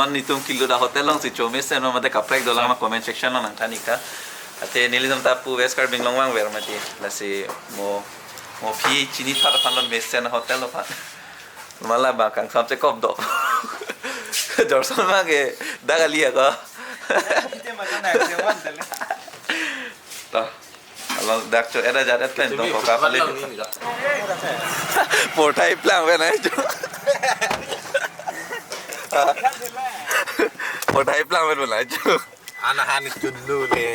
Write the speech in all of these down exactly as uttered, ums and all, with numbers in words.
Netum kelut a-hotel along si chomesen ma mate kaprek dolang ma comment section along nangthan ik tha. Athe nelitum ta pu West Karbi Anglong vangver mati. Lasi mo, mo aphi chini thar aphan lo mesen hotel aphan. Mala bang kangsam chekop do. Jorson ma ke dak kali ako. Toh. Along dak cho era jat et pen dong ko kap le. Porthai plang pen ai cho. Porthai plang pen ai cho. Ana han chunlu le.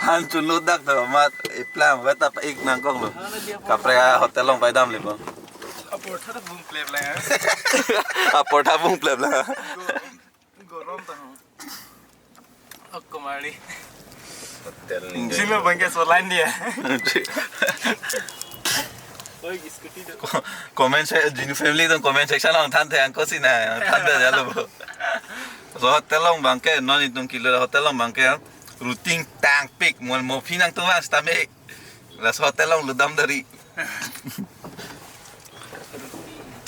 Han chunlu dak to mat iplang vet ta pa-ik nangkok lo. Kaprek a-hotel along paidam le po. Aportha ta bung plep lang. Aportha bung plep lang. Gorom ta ho. Ok, Kumari. Hotel ni. Jino bangke solan dia. Oi, scooty do. Comment se-, Jinu family atum comment section along than the angko si na, than the jalo. So hotel along bangke, non netum kelut a-hotel along bangke, routine tangpik, mo, mo aphi nangtum vang stamik. Laso hotel along ludam dari.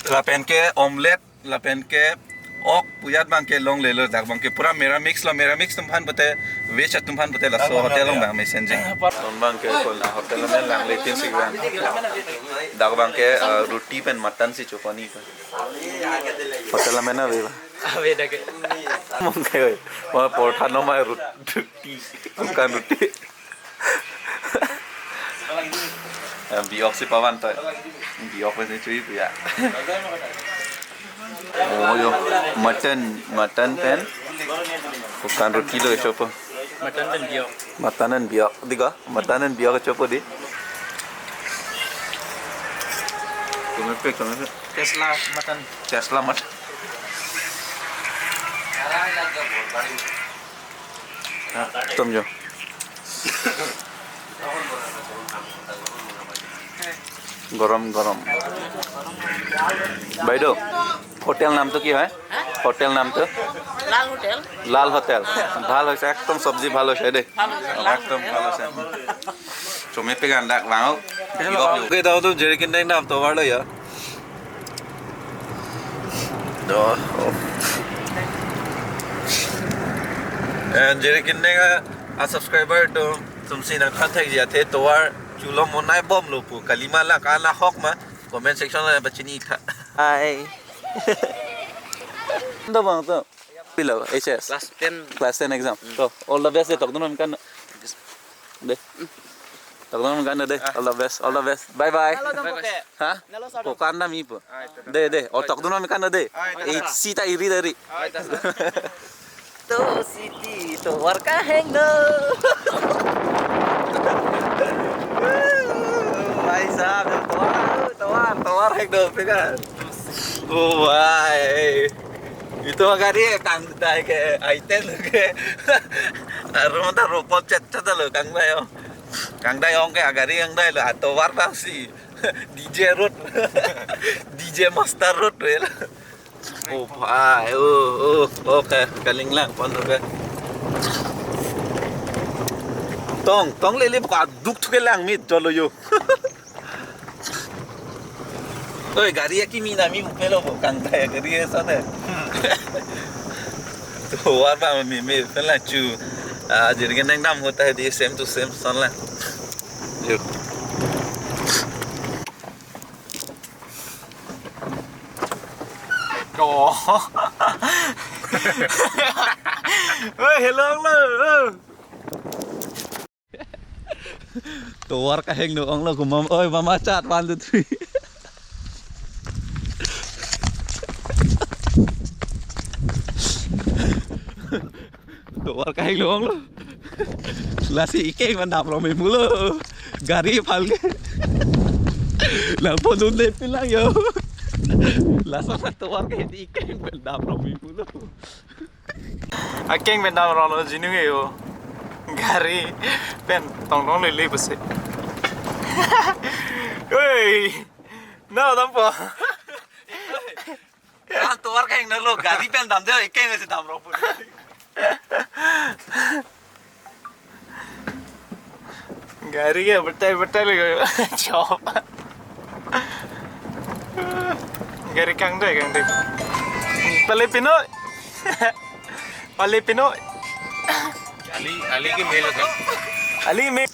Lapen ke omelette, lapen ke ok pujat bangke longlelo, dak bangke pura mera mix lo, mera mix atum aphan pute, veg atum aphan pute laso hotel along bang mesen jeng. Non bangke kon a-hotel amen lang letin si bang. Dak bangke, eh, roti pen mutton si chopon ik. Hotel amen ave ba? Ave dak ke. Bangke oi. Wah, portha no mai roti. Bukan roti. Eh, biok si pavan ta. Biok pen si chui pu ya. Oh yo, mutton, mutton pen. Bukan roti lo chopo. Mutton pen biok. Mutton pen biok. Diga, mutton pen biok chopo di. Tumepek, tumepek. Tesla mutton. Tesla mutton. Tum jo. Gorom, gorom. বাইদেউ, হোটেল নামটো কি হয়? হোটেল নামটো? লাল হোটেল। লাল হোটেল। ভাল হৈছে, একদম চব্জি ভাল হৈছে দেই। ভাল হৈছে। একদম ভাল হৈছে। Chome pe gandak vang. Oke, tahu tuh jadi kendeng dam tovar lo ya. Duh. Eh, jadi kendeng a, a-subscriber atum, atum si nangthan thekji athe tovar chulo monai bomlo pu. Kalima la, kala hok ma, comment section along pachini tha. Hai. Ndo bang to. Pilo, H S. Class ten. Class ten exam. To, all the best de, tokdun kan. De. Tokdun kan de. All the best, all the best. Bye bye. Nalo dong koke. Ha? Nalo sa dong. Kokan dam ipo. De, de. O tokdun kan de. Ai, ta. Eh, sita iri dari. Ai, ta. To city, tovar kahengno. Bhai sahab, tovar, tovar, tovar hengno, pekan. Oh, bhai. Itu gari kangdai ke, aiten ke. Arum ta ropot chat chat lo kangdai ong. Kangdai ong ke, gari kangdai lo, atovar bang si. D J road. D J master road lo. Oh, bhai, oh, oh, okay, kaling lang, pon, okay. Tong, tong lele buka duk thuke lang mit, jolo yo. Oi, gari ya kimi na mi upelo bo kangdai gari ya sana. Tovar ba mi mi pela chu. Ah, jadi kendeng dam hota hai di same to same son la. Yuk. Oh. Oi, hello, hello. Tovar kahengno onglo kumam. Oi, mama chat one, two, three. Tovar kahengno onglo. Lasi ikeng man dam rong me pulo. Gari phalke. Nangpondun le pilang yo. Laso tovar kahengno ikeng man dam rong me pulo. Akeng pen dam ronglo jinu ke yo. Gari pen tongtong lele pusi. Oi. No, dampo. Ang tovar kahengno lo, gari pen damde, ikeng si dam rong pulo. Gari ke betai betai lagi. Chop. Gari kangdai, kangdai. Pale pino. Ali pino. Ali, Ali ke male ka? Ali ke male.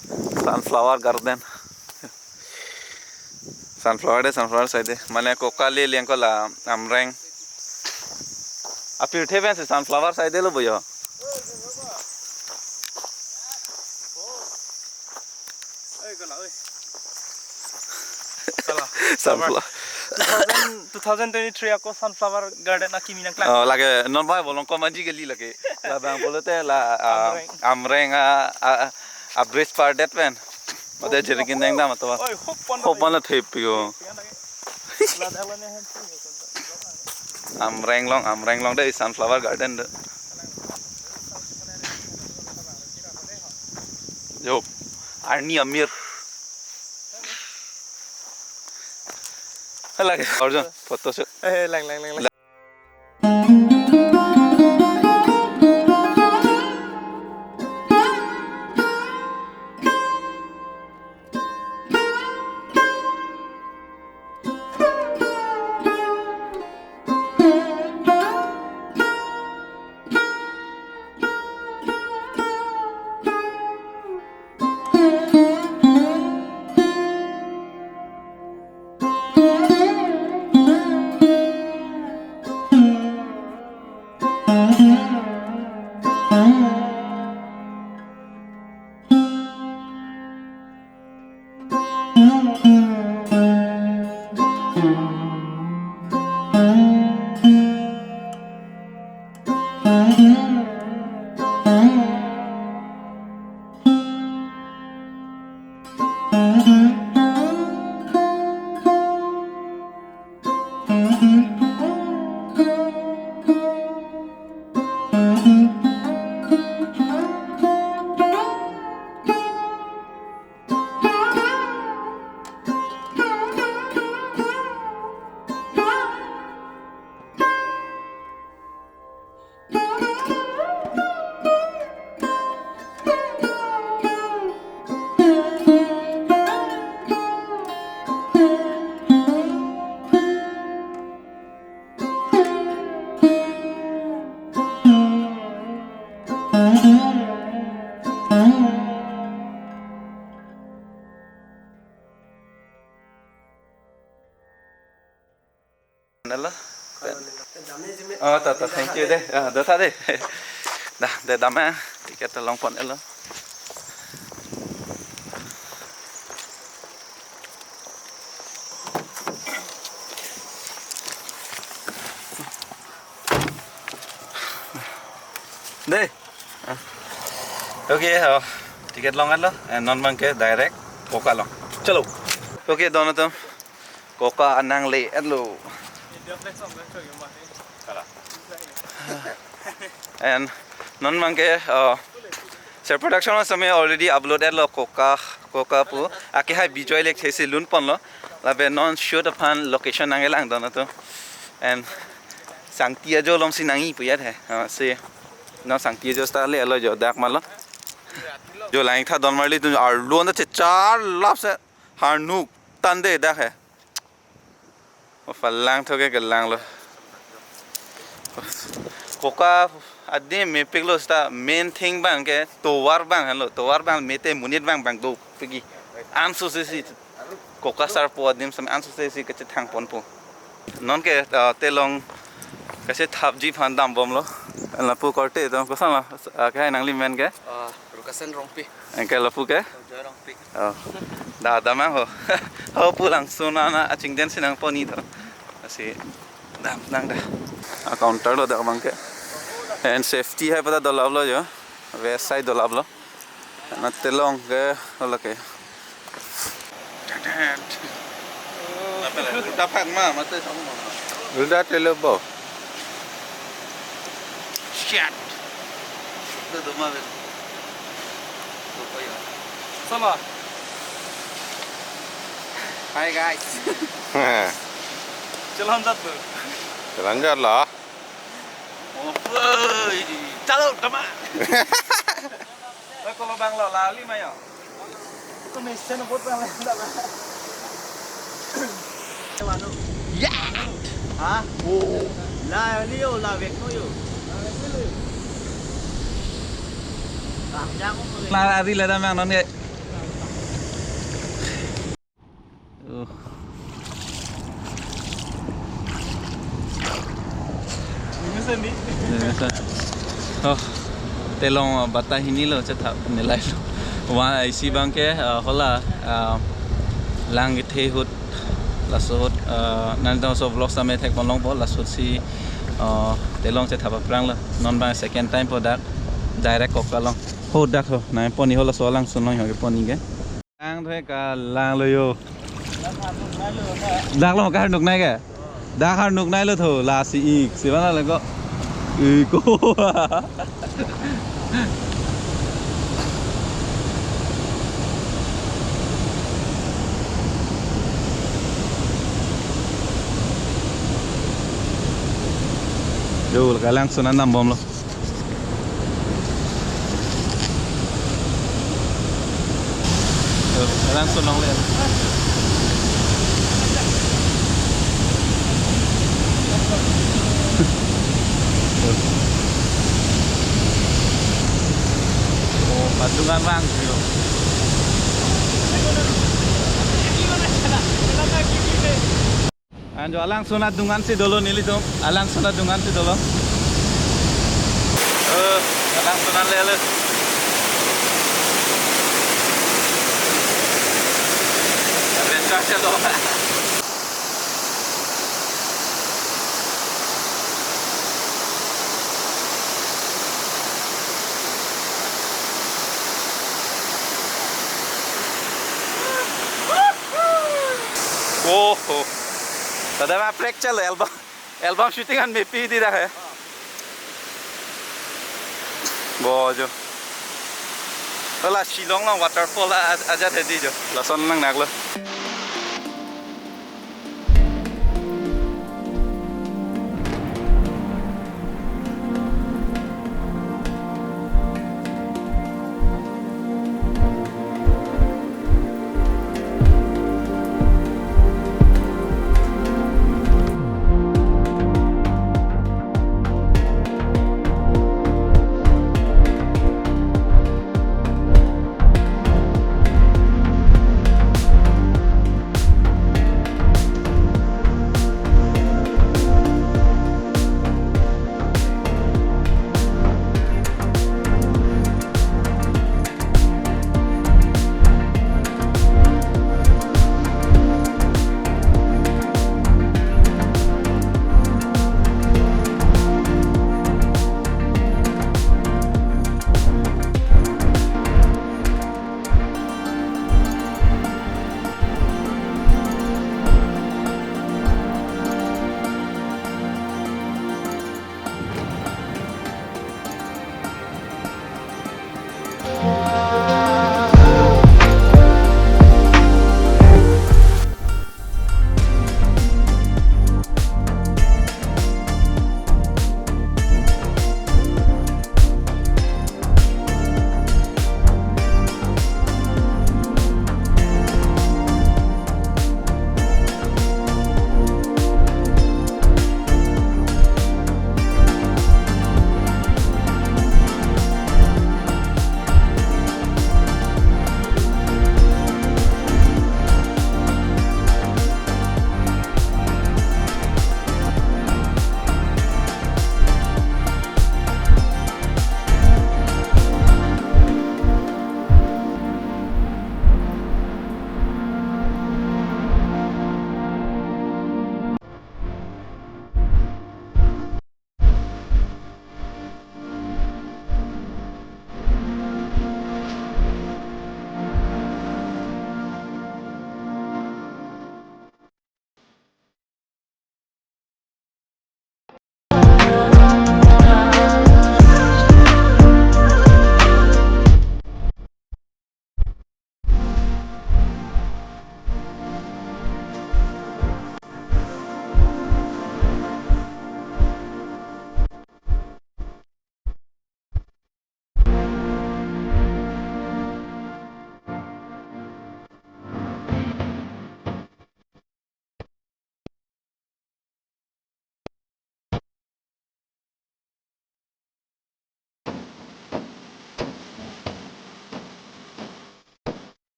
Sunflower garden. Sunflower de, sunflower side de. Mane koka le liang ko la Amreng. Apirthe pen si sunflower side de lo boyo. Oi, kola, oi. Kola. Sunflower. Two thousand, two thousand twenty-three ako sunflower garden akimi nangklang. Oh, lake non bai bolong ko manji geli lake. Labang pulote la, ah, Amreng. Amreng, ah, ah, ah, bridge par det pen. Mate jerikin deng dam ato. Oi, hop pon. Hop pon la thep yo. Amreng along, Amreng along de sunflower garden de. Yo, Arni Amir. Lake, Arjun, photo shoot. Eh, lang, lang, lang, lang. Nelo. Oh, ta, ta, thank you de. Ah, do tha de. Dah, de dam ya. Ticket ta long pon elo. De. Ah. Okay, oh, ticket long elo. Eh, non abang ke direct koka along. Chalo. Okay, don atum. Koka anang le-et lo. And non abang ke, uh, Ser Production along sitame already upload-et lo koka, koka pu. Akehai Bijoy Lake thesi lun ponlo. Lapen non shoot aphan location nangkelang don atum. And sangti ajo along si nangji pu ya the. Uh, si non sangti ajo seta le-et lo jo dak malo. Jo lang tha don marli tu arlo anta chechar lap se harnuk tande dak he. O phalang thoke kelang lo. Koka adim mepik lo seta main thing abang ke tovar abang henlo. Tovar abang mete monit abang abang do pegi. Anso se si koka sarpo adim sitame anso se si kachethang ponpo. Non ke, ah, telong kachethapji aphan dam bomlo. Lapu korte to koson lo, ah, ke nangli men ke? Ah, Rukasen Rongpi. Anke lapu ke? Joy Rongpi. Oh. Da, damnang ho. Ho pu langsun ana achingden si nangpon-i to. Lasi damnang da. Ah, counter lo dak abang ke. And safety hai pada dolap lo jo. West side dolap lo. Na telong ke ola ke. Udah phak ma, mate sama. Udah telo bo. Shit. Itu doma ben. Lupa ya. Sama. Hi guys. Jalan jatuh. Jalan jalan lah. Oh, woi. Chalo, tama. Lo, kalau bang lo lali mayo. Itu mesin buat bang lo. Ya. Ha? Oh. La liyo, la vek no yo. La ari le dam yang non ke. Uh. Ini sandi. Ya, biasa. Oh, telong, uh, bata hini lo chetha nilai lo. Wa isi bangke, uh, hola, uh, lang kethe ahut, laso ahut, uh, nangtum laso vlog same thek ponlongpo, laso ahut si, uh, telong chetha aphrang lo. Non bang second time po dak direct Kokalong. Ho dak ho, nang pon-i ho laso alangsun along ho kepon-i ke. Lang thoi ka lang lo yo. Dak lo ka harnuk nai ke? Dak harnuk nai lo tho, lasi ik. Si mana lengko? Iko. Yo, ka langsun an dambomlo. Tuh, langsun longle. Tuh. Oh, padungan bang, yo. Anjo alangsun adungan si dolo nelitum. Alangsun adungan si dolo. Eh, alangsun an lele. Adventure si dolo. Oho. Tada ma prek chalo album. Album shooting an mepi di dak he. Bo jo. Hala Shillong along waterfall a-, ajat he di jo. Lason nang naklo.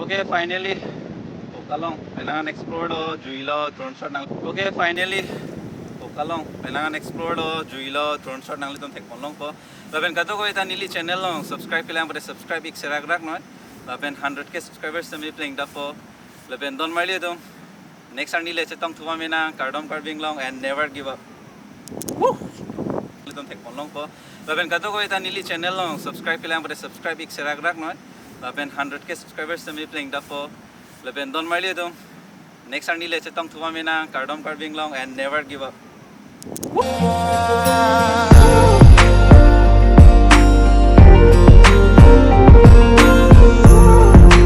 Okay, finally, Bokalong penang explore lo, juilo, drone shot nang. Okay, finally, Bokalong penang explore lo, juilo, drone shot nanglitum thekponlongpo. Lapen kadokave ta neli channel along subscribe kelang pade subscribe ik serak rak noi. Lapen hundred K subscribers tame pleng dapo. Lapen don marli atum, next arni le chetong thuma menang, kardom Karbi Anglong and never give up. Woo! Nanglitum thekponlongpo. Lapen kadokave ta neli channel along subscribe kelang pade subscribe ik serak rak noi. Lapen hundred K subscribers tame pleng dapo. Lapen don marli atum, next arni le chetong thuma menang, kardom Karbi Anglong and never give up.